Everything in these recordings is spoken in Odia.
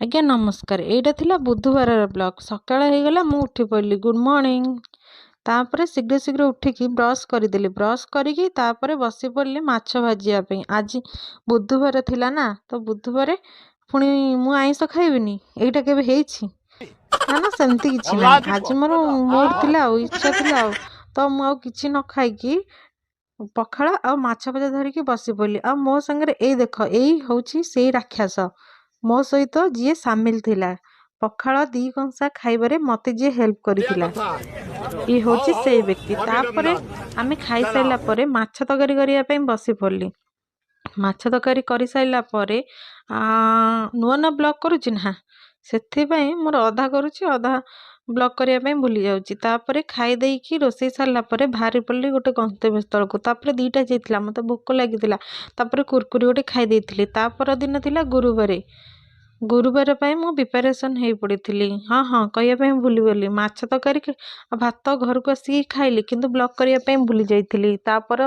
ଆଜ୍ଞା ନମସ୍କାର। ଏଇଟା ଥିଲା ବୁଧବାରର ବ୍ଲଗ୍। ସକାଳ ହେଇଗଲା, ମୁଁ ଉଠି ପଡ଼ିଲି। Good morning. ତାପରେ ଶୀଘ୍ର ଶୀଘ୍ର ଉଠିକି ବ୍ରସ୍ କରିଦେଲି। ବ୍ରସ୍ କରିକି ତାପରେ ବସି ପଡ଼ିଲି ମାଛ ଭାଜିବା ପାଇଁ। ଆଜି ବୁଧବାର ଥିଲା ନା, ତ ବୁଧବାର ପୁଣି ମୁଁ ଆଇଁଷ ଖାଇବିନି, ଏଇଟା କେବେ ହେଇଛି? ନା ନା, ସେମିତି କିଛି ନାହିଁ। ଆଜି ମୋର ମୁଡ୍ ଥିଲା ଆଉ ଇଚ୍ଛା ଥିଲା ଆଉ, ତ ମୁଁ ଆଉ କିଛି ନ ଖାଇକି ପଖାଳ ଆଉ ମାଛ ଭଜା ଧରିକି ବସି ପଡ଼ିଲି। ଆଉ ମୋ ସାଙ୍ଗରେ ଏଇ ଦେଖ, ଏଇ ହେଉଛି ସେଇ ରାକ୍ଷସ, ମୋ ସହିତ ଯିଏ ସାମିଲ ଥିଲା ପଖାଳ 2 କଂସା ଖାଇବାରେ ମୋତେ ଯିଏ ହେଲ୍ପ କରିଥିଲା, ଇଏ ହେଉଛି ସେଇ ବ୍ୟକ୍ତି। ତାପରେ ଆମେ ଖାଇସାରିଲା ପରେ ମାଛ ତରକାରୀ କରିବା ପାଇଁ ବସି ପଡ଼ିଲି। ମାଛ ତରକାରୀ କରିସାରିଲା ପରେ, ନୂଆ ନୂଆ ବ୍ଲଗ୍ କରୁଛି ନା, ସେଥିପାଇଁ ମୋର ଅଧା କରୁଛି, ଅଧା ବ୍ଲଗ୍ କରିବା ପାଇଁ ଭୁଲି ଯାଉଛି। ତାପରେ ଖାଇ ଦେଇକି ରୋଷେଇ ସାରିଲା ପରେ ବାହାରି ପଡ଼ିଲି ଗୋଟେ ଗନ୍ତବ୍ୟସ୍ଥଳକୁ। ତାପରେ 2ଟା ଯାଇଥିଲା, ମୋତେ ଭୋକ ଲାଗିଥିଲା, ତାପରେ କୁରକୁରି ଗୋଟେ ଖାଇ ଦେଇଥିଲି। ତା ପରଦିନ ଥିଲା ଗୁରୁବାର। ଗୁରୁବାର ପାଇଁ ମୁଁ ପ୍ରିପାରେସନ୍ ହେଇ ପଡ଼ିଥିଲି। ହଁ ହଁ, କହିବା ପାଇଁ ଭୁଲିଗଲି, ମାଛ ତରକାରୀ ଆଉ ଭାତ ଘରକୁ ଆସିକି ଖାଇଲି, କିନ୍ତୁ ବ୍ଲଗ୍ କରିବା ପାଇଁ ଭୁଲି ଯାଇଥିଲି। ତାପର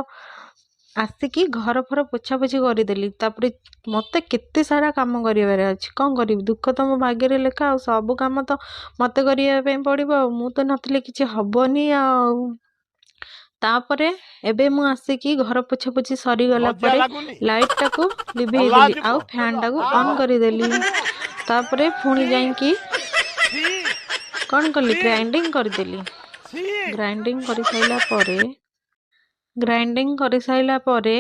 ଆସିକି ଘର ଫର ପୋଛାପୋଛି କରିଦେଲି। ତାପରେ ମୋତେ କେତେ ସାରା କାମ କରିବାର ଅଛି, କ'ଣ କରିବି? ଦୁଃଖ ତ ମୋ ଭାଗ୍ୟରେ ଲେଖା, ଆଉ ସବୁ କାମ ତ ମୋତେ କରିବା ପାଇଁ ପଡ଼ିବ, ଆଉ ମୁଁ ତ ନଥିଲେ କିଛି ହେବନି। ଆଉ ତାପରେ ଏବେ ମୁଁ ଆସିକି ଘର ପୋଛାପୋଛି ସରିଗଲା ପରେ ଲାଇଟ୍ଟାକୁ ଲିଭେଇ ଦେଲି ଆଉ ଫ୍ୟାନ୍ଟାକୁ ଅନ୍ କରିଦେଲି। ତାପରେ ପୁଣି ଯାଇକି କ'ଣ କଲି? ଗ୍ରାଇଣ୍ଡିଙ୍ଗ କରିଦେଲି। ଗ୍ରାଇଣ୍ଡିଙ୍ଗ କରିସାରିଲା ପରେ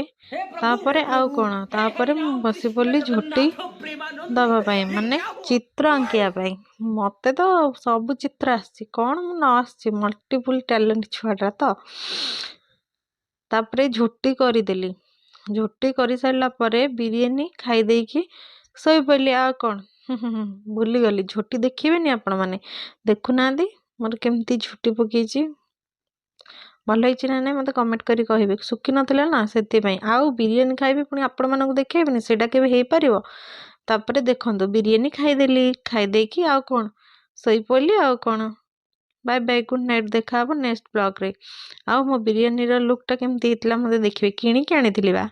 ତାପରେ ଆଉ କ'ଣ? ତାପରେ ମୁଁ ବସି ପଡ଼ିଲି ଝୋଟି ଦେବା ପାଇଁ, ମାନେ ଚିତ୍ର ଆଙ୍କିବା ପାଇଁ। ମୋତେ ତ ସବୁ ଚିତ୍ର ଆସିଛି, କ'ଣ ମୁଁ ନ ଆସିଛି? ମଲ୍ଟିପୁଲ୍ ଟ୍ୟାଲେଣ୍ଟ ଛୁଆଟା ତ। ତାପରେ ଝୋଟି କରିଦେଲି। ଝୋଟି କରିସାରିଲା ପରେ ବିରିୟାନୀ ଖାଇ ଦେଇକି ଶୋଇପଡ଼ିଲି, ଆଉ କ'ଣ? ଭୁଲିଗଲି, ଝୋଟି ଦେଖିବେନି ଆପଣମାନେ? ଦେଖୁନାହାନ୍ତି ମୋର କେମିତି ଝୋଟି ପକେଇଛି, ଭଲ ହେଇଛି ନା ନାହିଁ ମୋତେ କମେଣ୍ଟ କରି କହିବେ। ଶୁଖିନଥିଲା ନା, ସେଥିପାଇଁ। ଆଉ ବିରିୟାନୀ ଖାଇବି ପୁଣି ଆପଣମାନଙ୍କୁ ଦେଖେଇବିନି, ସେଇଟା କେବେ ହେଇପାରିବ? ତାପରେ ଦେଖନ୍ତୁ, ବିରିୟାନୀ ଖାଇଦେଲି। ଖାଇଦେଇକି ଆଉ କ'ଣ? ଶୋଇପଡ଼ିଲି, ଆଉ କ'ଣ? ବାଏ ବାଏ, ଗୁଡ଼୍ ନାଇଟ୍, ଦେଖା ହେବ ନେକ୍ସଟ ବ୍ଲଗ୍ରେ। ଆଉ ମୋ ବିରିୟାନୀର ଲୁକ୍ଟା କେମିତି ହେଇଥିଲା ମୋତେ ଦେଖିବେ। କିଣିକି ଆଣିଥିଲି ବା।